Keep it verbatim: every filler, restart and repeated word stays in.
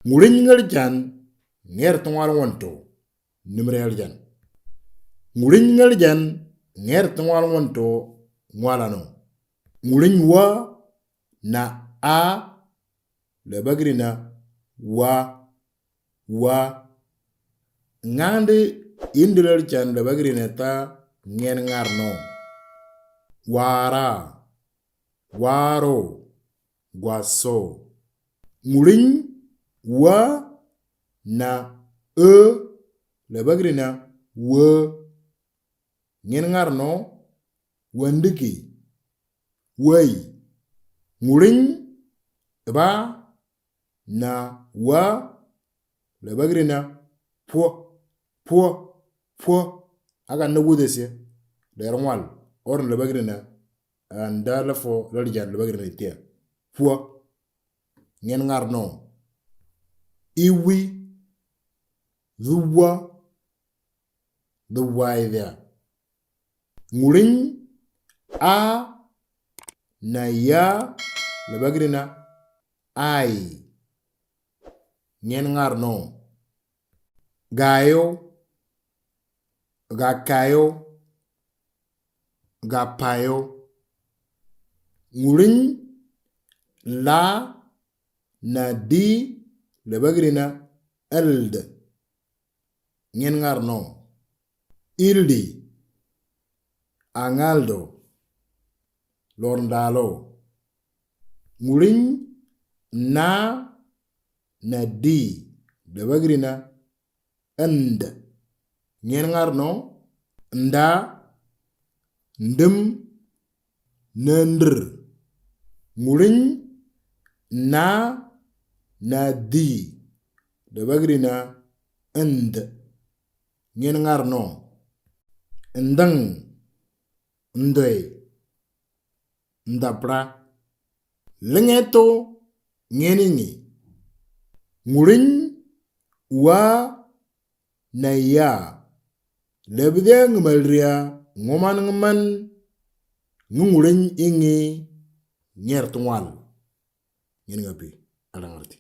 Ŋulic ŋäli can ŋer tuŋal ŋuɔn to. Nimrɛl can. Ŋulic ŋäli can ŋer tuŋal ŋuɔn to ŋualano. Ŋulic wa na a lɛ bäkri na wa wa. Ŋaŋdi indilɛl can lɛ bäkri na ta ŋɛn ŋar no. Wara waro gwaso. Ŋulic wa na ö lɛ bäkri na wö. Ŋɛn ŋar no wandiki wei. Ŋulic ba na wa lɛ bäkri na puɔ puɔ puɔ. Aka na wudhɛ siɛ der ŋual or lɛ bäkri na anda lɛ fo lɛ lijan lɛ bäkri na tia puɔ. Ŋɛn ŋar no iwi dhuwa dhuwa idhia. Ŋulic a na ya lɛ bäkri na ai. Ŋɛn ŋar no gayo gakayo gapayo. Ŋulic la na di lɛ bäkri na eld. Ŋɛn ŋar no ildi aŋaldo lor ndalo. Ŋulic na na di lɛ bäkri na nd. Ŋɛn ŋar no nda ndim nendr. Ŋulic na na di lɛ bäkri na nd. Ŋɛn ŋar no ndäŋ ndwe ndapra. Liŋɛ to ŋɛn iŋi. Ŋulic wa na ya lɛ bidhɛ ŋimalria ŋuman ŋiman. Ŋi ŋulic iŋi ŋer tuŋal. Ŋɛn ŋa pi alaŋarti.